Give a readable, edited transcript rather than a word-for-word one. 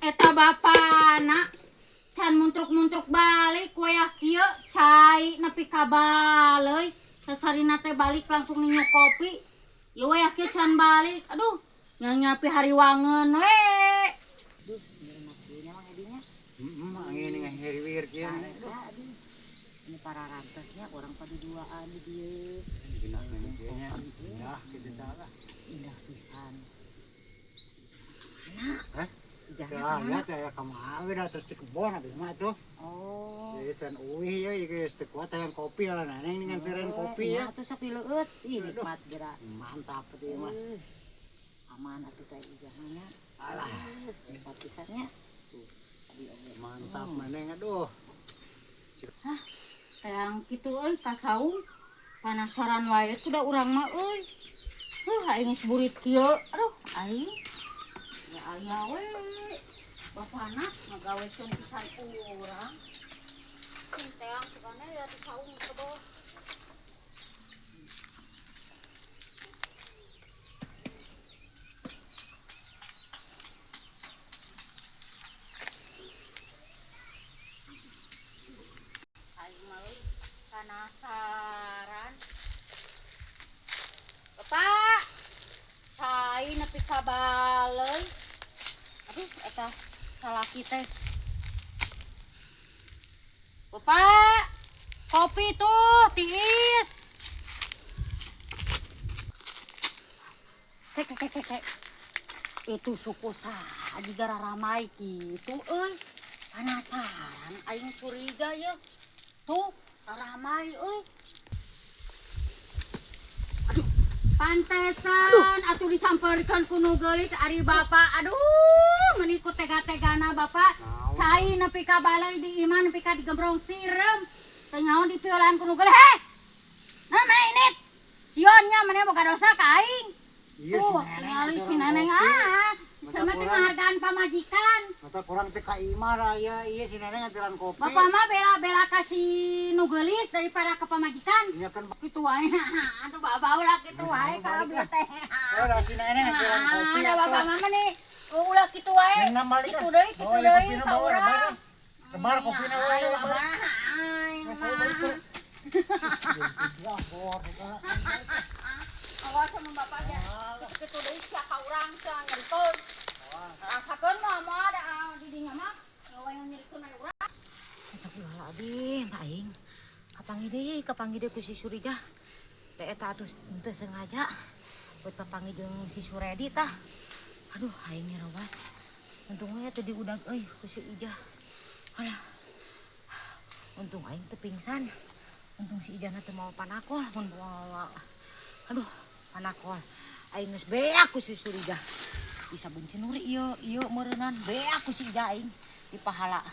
Eta bapana can muntruk-muntruk balik wayah kieu cai nepi ka baleuy. Sasarina teh balik langsung ninyu kopi. Ieu wayah kieu can balik. Aduh, nyanyapi hariwangeun we. Duh, enak kieu nya Mang Edinya. Heeh, angin ngahiriwir kieu. Ini para rantasnya orang pada duaan di dieu. Indah kieu nya. Indah kitu tah. Indah pisan. Anak. Hah? Jangan ya teh ya kamari dah terus di kebon abis mah tuh. Oh. Jadi can uih ya ieu geus teu kuat hayang kopi lah neneng nganteran kopi ya. Atuh sok dileueut. Ih nikmat geura. Mantap ieu mah. Aman atuh teh ijah mah nya. Alah, nikmat pisan nya. Tuh, abi oge. Mantap neneng aduh. Hah, hayang kitu euy ka saung. Panasaran wae kuda urang mah euy. Huh, aing geus burit kieu. Aduh, aing. Ya aya we. Bapana ngagawekeun pisan urang. Teang sugana ya di saung kebo. Aing mah euy penasaran. Bapak, cai nepi ka baleuy. Aduh, eta salaki teh. Bapak, kopi tuh tiis. Kek kek kek kek. Itu suku saha jiga ramai gitu euy. Penasaran aing curiga ye. Tuh, ramai euy. Aduh, pantesan atuh disamperkeun ku nu geulis ari bapak. Aduh, meniku tega-tegana bapak. Cai nepi ka balai di imah nepi ka digembrong sirem. Teu nyaho dipiolan ku nu geulis. Heh. Nah, maneh init. Sion nya maneh boga dosa ka aing. Iya, tuh, tingali si neneng ah. Sama teh ngahargaan pamajikan. Mata kurang teh ka imah lah ya, iya si neneng nganteran kopi. Bapak mah bela-bela ka si nu geulis daripada ka pamajikan. Iya kan. Kitu wae. Atuh bau lah kitu wae ka abdi teh. Oh, da si neneng nganteran kopi. Nah, bapak mah nih ulah kitu wae. Kitu deui, kitu deui ka urang. Sebar kopina wae. Awas sama bapak aja. Kitu deui sia ka urang sia nyerikeun. Rasakeun mah moal ada di dinya mah. Gawe nyerikeun aya urang. Astagfirullahaladzim, aing. Kapanggih deui ku si Surija. Da eta atuh teu sengaja buat papanggih jeung si Suredi tah. Aduh, aing nyerowas. Untung we teu diudag euy ku si Ijah. Alah. Untung aing teu pingsan. Untung si Ijahna teu mawa panakol mun mawa. Aduh, panakol. Aing geus beak ku si Surija. Bisa benci nuri ieu, ieu meureunnan beak ku si Ijah aing di pahala.